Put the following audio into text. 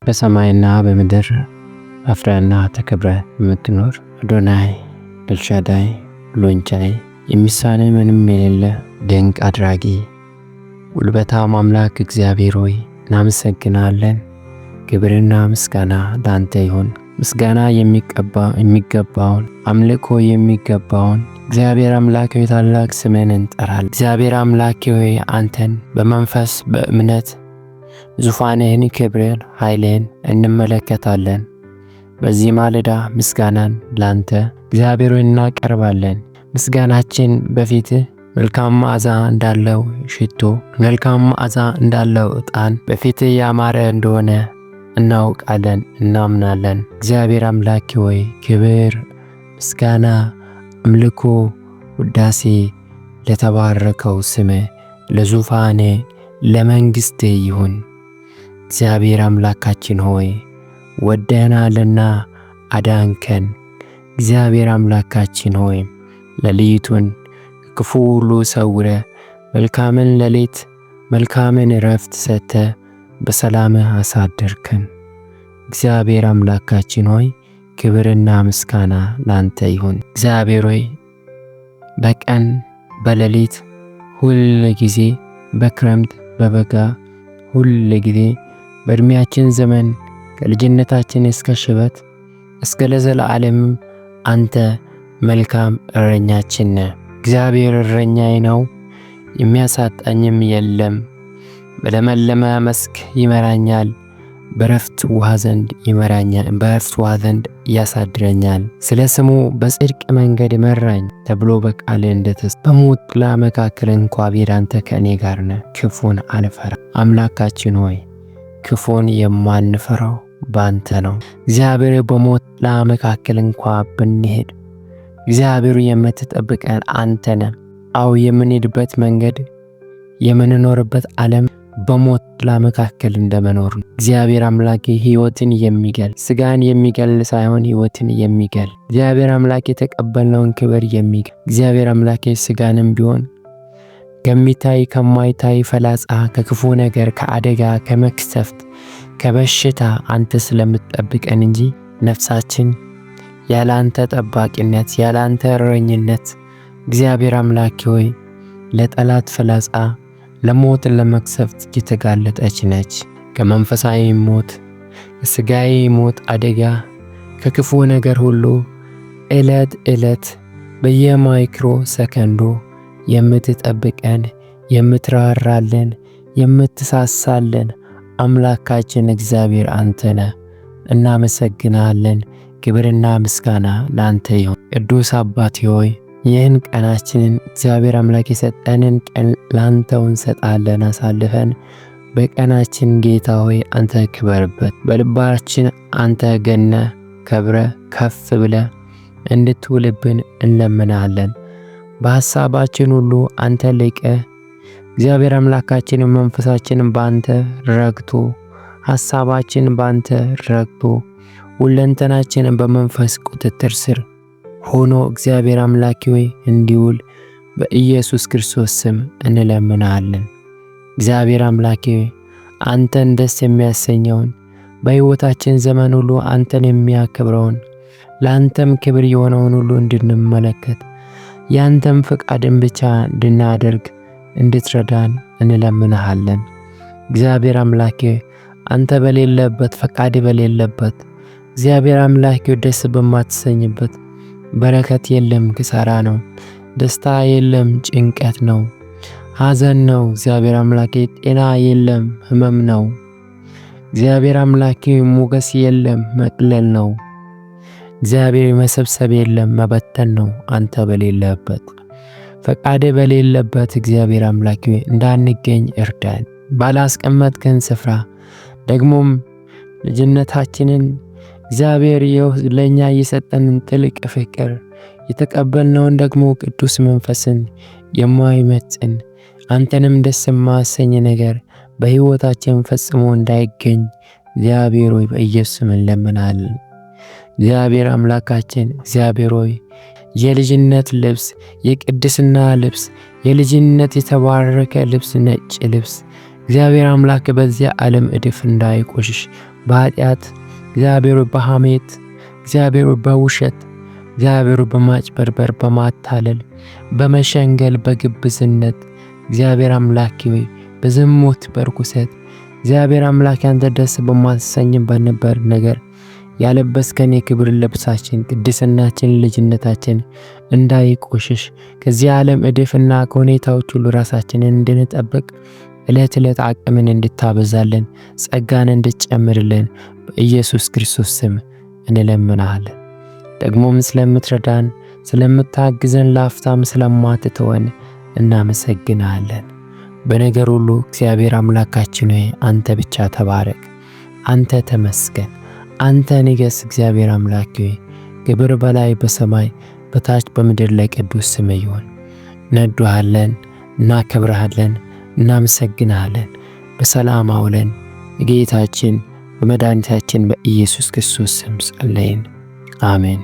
በሰማይና በምድር አፍረና ተከብረ የምትኖር አዶናይ ኤልሻዳይ ሁሉን ቻይ፣ የሚሳንህ ምንም የሌለ፣ ድንቅ አድራጊ፣ ጉልበታም አምላክ እግዚአብሔር ሆይ እናመሰግናለን። ክብርና ምስጋና ላንተ ይሁን። ምስጋና የሚገባውን፣ አምልኮ የሚገባውን እግዚአብሔር አምላክ ሆይ ታላቅ ስምህን እንጠራለን። እግዚአብሔር አምላክ ሆይ አንተን በመንፈስ በእምነት ዙፋንህን፣ ክብርህን፣ ኃይልህን እንመለከታለን። በዚህ ማለዳ ምስጋናን ላንተ እግዚአብሔር ሆይ እናቀርባለን። ምስጋናችን በፊትህ መልካም መዓዛ እንዳለው ሽቶ፣ መልካም መዓዛ እንዳለው ዕጣን በፊትህ ያማረ እንደሆነ እናውቃለን፣ እናምናለን። እግዚአብሔር አምላክ ሆይ ክብር፣ ምስጋና፣ አምልኮ፣ ውዳሴ ለተባረከው ስምህ፣ ለዙፋንህ፣ ለመንግሥትህ ይሁን። እግዚአብሔር አምላካችን ሆይ ወደህናልና አዳንከን። እግዚአብሔር አምላካችን ሆይ ሌሊቱን ከክፉ ሁሉ ሰውረ፣ መልካምን ሌሊት መልካምን እረፍት ሰጥተ በሰላምህ አሳደርከን። እግዚአብሔር አምላካችን ሆይ ክብርና ምስጋና ላንተ ይሁን። እግዚአብሔር ሆይ በቀን በሌሊት ሁል ጊዜ፣ በክረምት በበጋ ሁል ጊዜ፣ በዕድሜያችን ዘመን ከልጅነታችን እስከ ሽበት እስከ ለዘላለምም አንተ መልካም እረኛችን ነህ። እግዚአብሔር እረኛዬ ነው፣ የሚያሳጣኝም የለም። በለመለመ መስክ ይመራኛል፣ በረፍት ውሃ ዘንድ ይመራኛል፣ በረፍት ውሃ ዘንድ ያሳድረኛል። ስለ ስሙ በጽድቅ መንገድ መራኝ ተብሎ በቃል እንደተጻፈ፣ በሞት ጥላ መካከል እንኳ ብሄድ አንተ ከእኔ ጋር ነህ፣ ክፉን አልፈራ። አምላካችን ሆይ ክፉን የማንፈራው ባንተ ነው። እግዚአብሔር በሞት ጥላ መካከል እንኳ ብንሄድ እግዚአብሔር የምትጠብቀን አንተ ነህ። አው የምንሄድበት መንገድ፣ የምንኖርበት ዓለም በሞት ጥላ መካከል እንደመኖር ነው። እግዚአብሔር አምላኬ ሕይወትን የሚገል፣ ስጋን የሚገል ሳይሆን ሕይወትን የሚገል፣ እግዚአብሔር አምላኬ የተቀበልነውን ክብር የሚገል፣ እግዚአብሔር አምላኬ ስጋንም ቢሆን ከሚታይ ከማይታይ ፈላጻ፣ ከክፉ ነገር፣ ከአደጋ፣ ከመክሰፍት፣ ከበሽታ አንተ ስለምትጠብቀን እንጂ ነፍሳችን ያለ አንተ ጠባቂነት፣ ያለ አንተ እረኝነት እግዚአብሔር አምላኬ ሆይ ለጠላት ፍላጻ፣ ለሞት፣ ለመቅሰፍት የተጋለጠች ነች። ከመንፈሳዊ ሞት፣ ከስጋዊ ሞት አደጋ፣ ከክፉ ነገር ሁሉ ዕለት ዕለት በየማይክሮ ሰከንዱ የምትጠብቀን፣ የምትራራልን፣ የምትሳሳልን አምላካችን እግዚአብሔር አንተ ነህ። እናመሰግናለን። ክብርና ምስጋና ለአንተ ይሁን። ቅዱስ አባቴ ሆይ ይህን ቀናችንን፣ እግዚአብሔር አምላክ የሰጠንን ቀን ላንተው እንሰጣለን አሳልፈን። በቀናችን ጌታ ሆይ አንተ ክበርበት። በልባችን አንተ ገነ ከብረ ከፍ ብለ እንድትውልብን እንለምናለን። በሐሳባችን ሁሉ አንተ ልቀ፣ እግዚአብሔር አምላካችን መንፈሳችንን ባንተ ረግቶ፣ ሐሳባችን ባንተ ረግቶ፣ ሁለንተናችንን በመንፈስ ቁጥጥር ስር ሆኖ እግዚአብሔር አምላኪ ሆይ እንዲውል በኢየሱስ ክርስቶስ ስም እንለምናለን። እግዚአብሔር አምላኬ አንተን ደስ የሚያሰኘውን፣ በሕይወታችን ዘመን ሁሉ አንተን የሚያከብረውን፣ ለአንተም ክብር የሆነውን ሁሉ እንድንመለከት፣ ያንተም ፈቃድን ብቻ እንድናደርግ እንድትረዳን እንለምንሃለን። እግዚአብሔር አምላኬ አንተ በሌለበት፣ ፈቃድ በሌለበት፣ እግዚአብሔር አምላኬ ደስ በማትሰኝበት በረከት የለም፣ ክሳራ ነው። ደስታ የለም፣ ጭንቀት ነው፣ ሐዘን ነው። እግዚአብሔር አምላኬ ጤና የለም፣ ህመም ነው። እግዚአብሔር አምላኬ ሞገስ የለም፣ መቅለል ነው። እግዚአብሔር መሰብሰብ የለም፣ መበተን ነው። አንተ በሌለበት፣ ፈቃድ በሌለበት እግዚአብሔር አምላኬ እንዳንገኝ እርዳን። ባላስቀመጥከን ስፍራ ደግሞም ልጅነታችንን፣ እግዚአብሔር ለእኛ የሰጠንን ጥልቅ ፍቅር፣ የተቀበልነውን ደግሞ ቅዱስ መንፈስን የማይመጥን፣ አንተንም ደስ የማያሰኝ ነገር በሕይወታችን ፈጽሞ እንዳይገኝ እግዚአብሔር ሆይ በኢየሱስ ስም እንለምናለን። እግዚአብሔር አምላካችን እግዚአብሔር ሆይ የልጅነት ልብስ፣ የቅድስና ልብስ፣ የልጅነት የተባረከ ልብስ፣ ነጭ ልብስ እግዚአብሔር አምላክ በዚያ ዓለም እድፍ እንዳይቆሽሽ በኃጢአት እግዚአብሔር በሐሜት፣ እግዚአብሔር በውሸት፣ እግዚአብሔር በማጭበርበር፣ በማታለል፣ በመሸንገል፣ በግብዝነት፣ እግዚአብሔር አምላኬ ሆይ በዝሙት፣ በርኩሰት፣ እግዚአብሔር አምላክ አንተ ደስ በማሰኝበት በነበር ነገር ያለበስከን የክብር ልብሳችን፣ ቅድስናችን፣ ልጅነታችን እንዳይቆሽሽ ከዚህ ዓለም እድፍና ከሁኔታዎች ሁሉ ራሳችንን እንድንጠብቅ ዕለት ዕለት አቅምን እንድታበዛልን፣ ጸጋን እንድትጨምርልን በኢየሱስ ክርስቶስ ስም እንለምናለን። ደግሞም ስለምትረዳን፣ ስለምታግዘን፣ ላፍታም ስለማትተወን እናመሰግናለን። በነገር ሁሉ እግዚአብሔር አምላካችን ሆይ አንተ ብቻ ተባረክ፣ አንተ ተመስገን፣ አንተ ንገስ። እግዚአብሔር አምላክ ሆይ ክብር በላይ በሰማይ በታች በምድር ላይ ቅዱስ ስምህ ይሁን። እንወድሃለን፣ እናከብረሃለን፣ እናመሰግንሃለን። በሰላም አውለን በጌታችን በመድኃኒታችን በኢየሱስ ክርስቶስ ስም ጸለይን። አሜን።